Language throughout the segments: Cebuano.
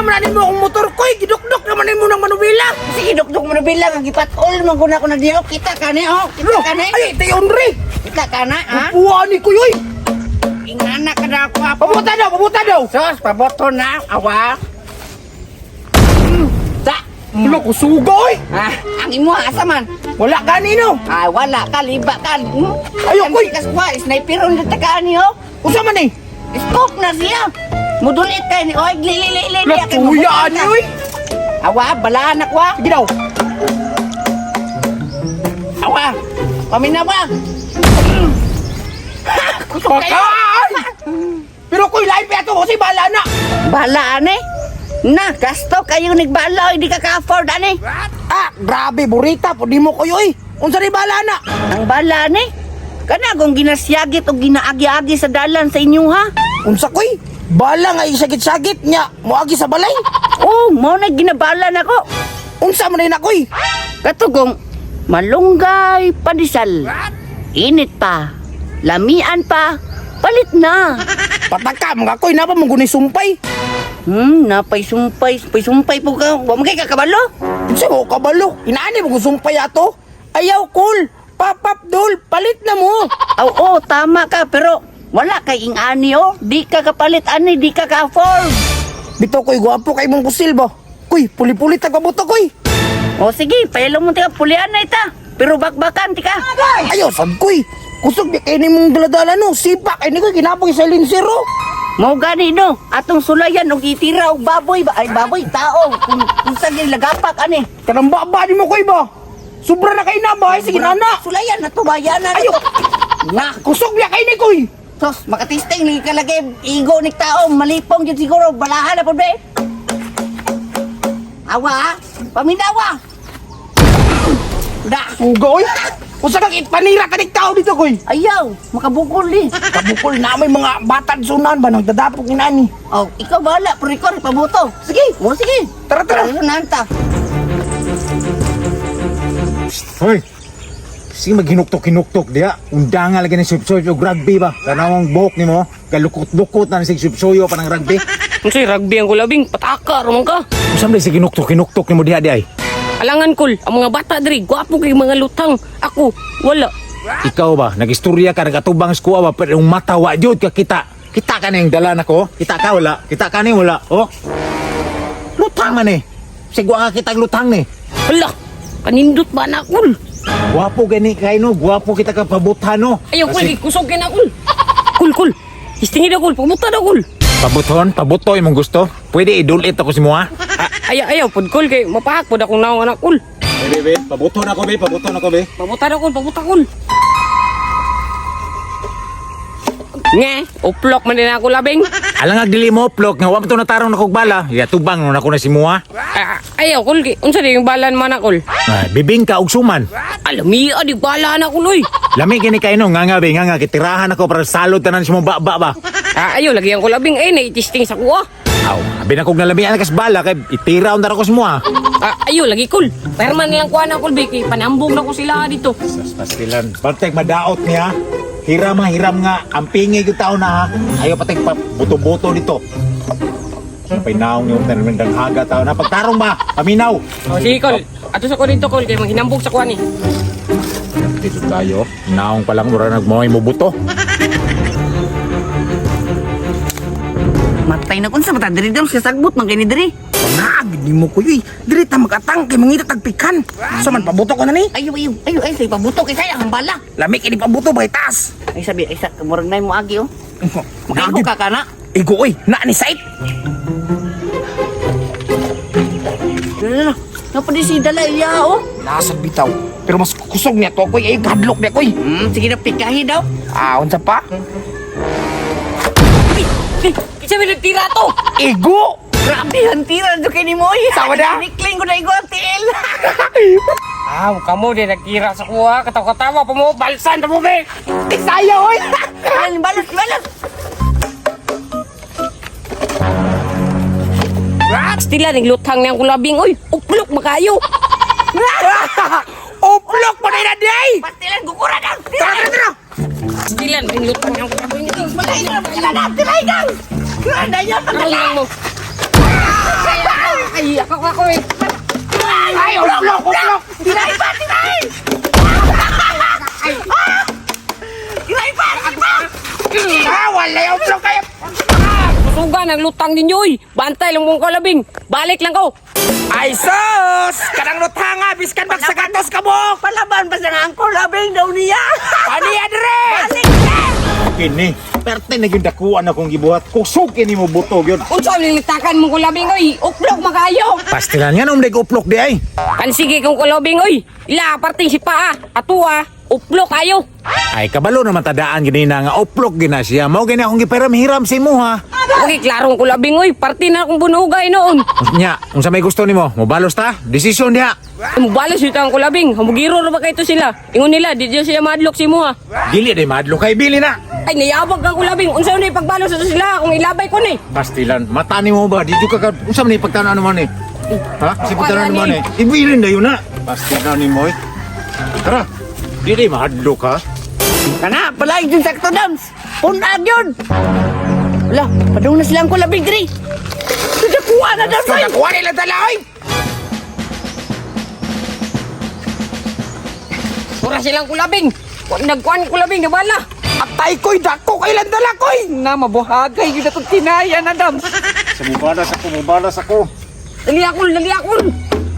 man mo akong motor koy, gidukdok naman nimo ng manubila. Sige, dukduk mo na bilang ang gipatol man guna ko na diyo. Kita ka ni oh, kita Lo, ka ni. ay, tayo Andre. Kita ka na, ha? Uwa ni kuy oy. Ingana ka na ako apo. Pabuta daw, pabuta daw. Sos, paboto na, awa. Sa, Lo, kusuga oy. ha? Ang imo asa man? Wala kanino. Ah, wala ka, liba ka. Hmm? Ayaw, koy. Kaswa, sniper on takaan niyo. Usa man eh. Scope na siya. Mudulit kay ni oy, li li li li. Lo, tuya ani oy. Awa, balaan ako ah. Sige daw. Awa. Paminawa. Kusog kayo. Pakaan! Pero koy lain pa ato kasi bala na. Bala ani. Na, gasto kayo nagbala, hindi ka ka-afford ani. Ah, grabe burita po di mo koy oy. Unsa ni bala na? Ang bala ani. Kana kung ginasyagit o ginaagi-agi sa dalan sa inyo ha. Unsa koy? Bala nga isagit-sagit nya moagi sa balay. Oh, mo na ginabala nako. Unsa man na koy? Katugong malunggay pandesal. Init pa. Lamian pa. Palit na. Pataka mga koy napa mo gunay sumpay. Napay sumpay, sumpay sumpay po ka. Wa man kay kakabalo. Unsa mo kabalo? Inaani mo sumpay ato? Ayaw cool. Papap dol, palit na mo. Oo, oh, tama ka pero wala kay ing-ani oh. Di ka kapalit ani, di ka ka-afford. Bitaw koy gwapo kay mong pusil ba? Kuy, puli-puli tag pabuto koy. O sige, payalo mo tika pulian na ita. Pero bakbakan tika. Ayaw sad koy. Kusog di kay nimong daladala no. Sipa kay ni koy kinapong sa linsero. Mao gani no, atong sulayan og itira og baboy ba ay baboy tao kung unsa gyud lagapak ani. Kanang baba ni mo koy ba? Sobra na kay na ba? Ay, sige na na. Sulayan na to bayan na. Ayaw. Na, Kusog niya kay ni koy. sos makatisting ni kalagay igo ni tao malipong gyud siguro balahan na pud be. Awa, ah. Paminawa. Da, Suga oy. Usa kang itpanira kanig tao dito koy. ayaw, makabukol ni. Kabukol na may mga batad sunan ba nagdadapok ni nani. Oh, ikaw bahala, pero ikaw rin pabuto. Sige, o sige. Tara, tara. Nanta. Hoy! Sige maghinuktok-hinuktok diha. Undanga lagi ni subsoyo og rugby ba. Kanawang buhok nimo, galukot-lukot na ni sig subsoyo pa ng rugby. Unsay rugby ang kulabing, pataka raman ka. Unsa man sig hinuktok-hinuktok nimo diha di ay? Alangan kol, ang mga bata diri, gwapo kay mga lutang. Ako, wala. Ikaw ba nagistorya ka nagatubang sa kuha ba pero yung mata wa jud ka kita. Kita ka ning dala nako. Kita ka wala. Kita ka ni wala. Oh. Lutang man eh. Sigwa ka kitag lutang ni. Hala, kanindot ba na kol? Gwapo gani kay no, gwapo kita ka pabutan no. Ayaw kol, kusog kay na kol. Kol, kol. Istingi daw kol, pamuta daw kol. Pabuton, pabuto imong gusto. Pwede idulit ako si mo ha. Ah, ayaw, ayaw, pod kol kay mapahak pod akong naong anak kol. Be, be, pabuton ako be, pabuton ako be. Pamuta daw kol, pamuta kol. Nge, uplok man din ako labing. Alang dili mo plok nga wa man to natarong nakog bala. Ya tubang nun ako na si Mua. Ah, ayaw kol, kay unsa di yung balan man akol? Ay, bibingka og suman. Alamia di bala na kol oy. Lami kini kay no nga nga be nga nga kitirahan ako para salod tanan si mo ba ba. Ah, ayaw lagi ang kulabing ay naitisting sa kuha. Aw, abi na kog nalami anak bala kay itira unta ko si Mua. Ah, ayaw lagi kol. Perman nilang kuha na kol kay panambong na ko sila dito. Sas pastilan. Bartek madaot niya. Hiram ha, hiram nga. Ang pingi gyud tao na ha. Ayaw patay pa buto-buto dito. Napay naong yung tanan ng haga tao na pagtarong ba? Paminaw. Oh, sige kol. Ato sa ko dito kol kay manghinambog sa kuha ni. Dito tayo. Naong pa lang mura nagmoy mo buto. Matay na kun sa mata diri daw siya sagbot man kini diri. Pangag ni mo koy. Uy. Diri ta magatang kay mangita tagpikan. Sa man pabuto ko na ni. Ayaw, ayaw, ayaw, ay say pabuto kay sayang ang bala. Lami kini pabuto ba taas. Ay sabi, ay sa murag nay mo agi oh. Makaigo ka kana. Igo oy, na ni sait. Dala, napa di si dala iya oh. Nasad bitaw. Pero mas kusog niya to koy, ay gadlok niya koy. Sige na pikahi daw. Ah, unsa pa? Eh, kinsa may nagtira to? Igo. Grabe hantira do kay nimo oy. Tawa na? Nikling ko na igo ang tiil. Ah, kamo di nagtira sa kuha, katawa-katawa pa mo, balsan pa mo be. Tisaya oy. Ay, balot, balot. Stila ning lutang niyang kulabing oy. Uplok makayo. Uplok mo na day. Pastilan gukura daw. Tara tara tara. Stila ning lutang niyang kulabing. Malay na, malay na, tilay daw. Dayon Ano lang mo? Ay, ako ako eh. Ay, uplok, uplok. Tiray pa, tiray! Tiray pa, tiray pa! Ah, wala yung uplok kayo. Susugan ang lutang ninyo oy. Bantay lang mong kalabing. Balik lang ko. Ay, sus! Kanang lutanga, biskan magsagatos ka mo! Palaban pa sa nga ang kulabing daw niya! Ani, Andre! Balik na! Kini, perte na gyud dakuan akong gibuhat. Kusog kini mo buto gyud. Unsa ang litakan mong kulabing oy? Uplok makayo. Pastilan nga nung uplok di ay. Kan sige kong kulabing oy. Ila parting si paa. Atua, uplok kayo. Ay kabalo naman tadaan gini na nga uplok gina siya. Mao gini akong gipiram-hiram sa imo ha. Okay, klarong kulabing oy. Parti na akong bunugay noon. Nya, unsa may gusto nimo? Mobalos ta? Desisyon diha. Mubalos yun ang kulabing. Hamugiro ra ba kayto sila? Ingon nila, di dyan sila madlok si mo ha. Dili day madlok kay bili na. Ay, niyabag kang kulabing. Unsa ni pagbalos sa sila kung ilabay ko ni. Pastilan, mata nimo ba? Di jud ka unsa man ni pagtan-aw naman ni? Ha? Si pagtan-aw Wala naman ni. ni. Ibilin dayon na. Pastilan nimo eh. Tara. Dili mahadlok ha. Kana, palaig din sakto dams! Punag yun! Wala, padung na silang kulabing diri! Nadakuha na dams! So, nakuha nila dala, oy! Pura silang kulabing. Nagkuan kulabing, nabala. Atay ko'y dako kay dala ko'y! Na, mabuhagay yun atong kinaya na dams! Sa mubalas ako, mubalas ako. Dali ako, dali ako.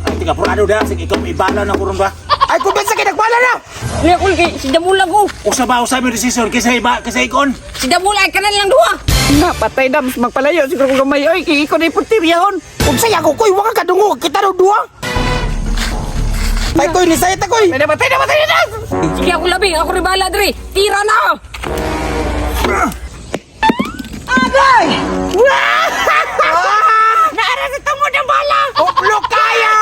Ay, tiga purado da, sige ikaw ibala na ko ron ba? Ay, kung sa kinagwala na! Dali ako, kay si Damula ko. Usa ba usa may desisyon kaysa iba kaysa ikon? Si Damula ay kanan lang duha. Na, patay dams! Magpalayo siguro ko gamay oy! Kaya ikaw na ipuntiryahon! Kung saya ko ko'y, waka kadungo, kita raw duwa! Tay ko'y, nisaya ta ko'y! Patay na, patay na, patay na dams! Sige ako labing, ako ribala dre. Tira na. Agay! Naara sa tungod ang bala! Uplok kayo!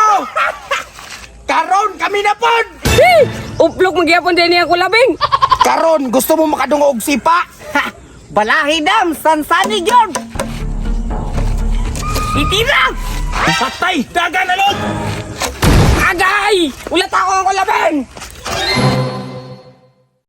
Karon kami na pod! Hey! Uplok magyapon din niya kulabing. Karon, gusto mo makadungo og sipa? Ha! Balahi dam! Sansani yun! Itira! Patay, dagan na lod. Agay! Ulat ako ang kulabing.